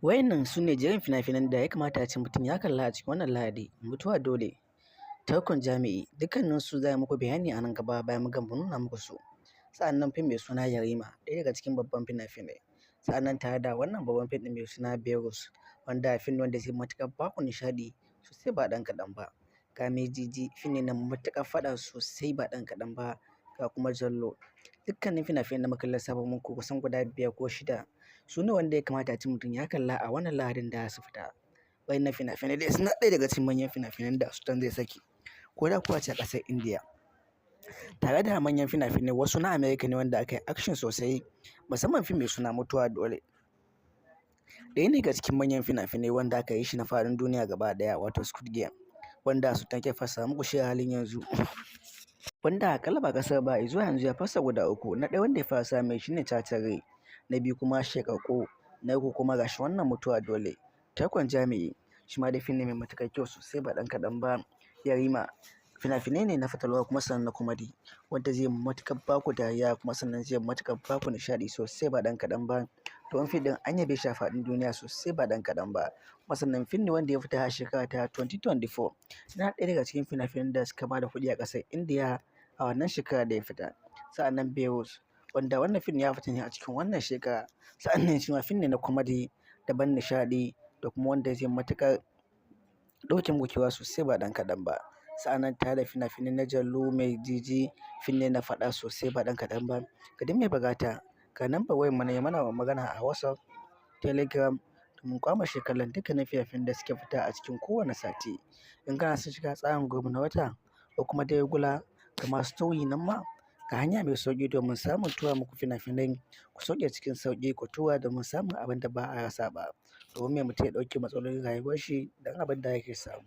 Waɗannan su ne jerin fina-finan da ya kamata a ce mutum ya kalla a cikin wannan Lahadi: Mutuwa Dole, Tarkon Jami'i, dukkaninsu za a yi muku bayani a nan gaba bayan mun gama nuna muku su. Sa'annan fim mai suna Yarima, ɗaya daga cikin babban fina-finai. Sa'annan tare da wannan babban fim ɗin mai suna Berus, wanda fim ne wanda zai matuƙar ba ku nishaɗi sosai ba ɗan kaɗan ba. Ga Maijiji, fim ne na matuƙar faɗa sosai ba ɗan kaɗan ba, ga kuma Jallo. Dukkanin fina-finan da muka lissafa muku kusan guda biyar ko shida su ne wanda ya kamata a ce mutum ya kalla a wannan Lahadin da su fita. Waɗannan fina-finai dai suna ɗaya daga cikin manyan fina-finan da Sultan zai saki, ko da kuwa ce a ƙasar Indiya. Tare da manyan fina-finai wasu na America ne wanda aka yi action sosai, musamman fim mai suna Mutuwa Dole. Ɗaya ne daga cikin manyan fina-finai wanda aka yi shi na faɗin duniya gaba ɗaya, wato Squid Game, wanda Sultan ke fassara muku shi a halin yanzu. Wanda aƙalla ba ƙasar ba zuwa yanzu ya fasa guda uku. Na ɗaya wanda ya fara samu shine Cacar Rai, na biyu kuma Sheƙaƙo, na uku kuma gashi wannan Mutuwa Dole. Tarkon Jami'i shi ma dai fim ne mai matuƙar kyau sosai ba ɗan kaɗan ba. Yarima fina-finai ne na fatalwa kuma sannan na comedy, wanda zai matuƙar ba ku dariya kuma sannan zai matuƙar ba ku nishaɗi sosai ba ɗan kaɗan ba. Domin fim ɗin an yabe shi a faɗin duniya sosai ba ɗan kaɗan ba. Kuma sannan fim ne wanda ya fita a shekara ta 2024. Yana ɗaya daga cikin fina-finan da suka bada kuɗi a ƙasar Indiya a wannan shekara da ya fita. Sa'annan Berus, wanda wannan fim ya fita ne a cikin wannan shekara. Sa'annan shi ma fim ne na comedy da ban nishaɗi da kuma wanda zai matuƙar ɗauke muku kewa sosai ba ɗan kaɗan ba. Sa'annan tare da fina-finai na Jallo, Maijiji, fim ne na faɗa sosai ba ɗan kaɗan ba. Ga duk mai buƙata, ga number wayar mu nan, ya mana magana a WhatsApp, Telegram domin kwamashe kallon dukkanin fina-finan da suke fita a cikin kowane sati. In kana son shiga tsarin group na wata ko kuma dai regular, ga masu story nan ma, ga hanya mai sauƙi domin samun tura muku fina-finai, ku sauke cikin sauƙi ku tura domin samun abin da ba a rasa ba. Domin mai mutum ya ɗauki matsalolin rayuwar shi don abin da yake samu.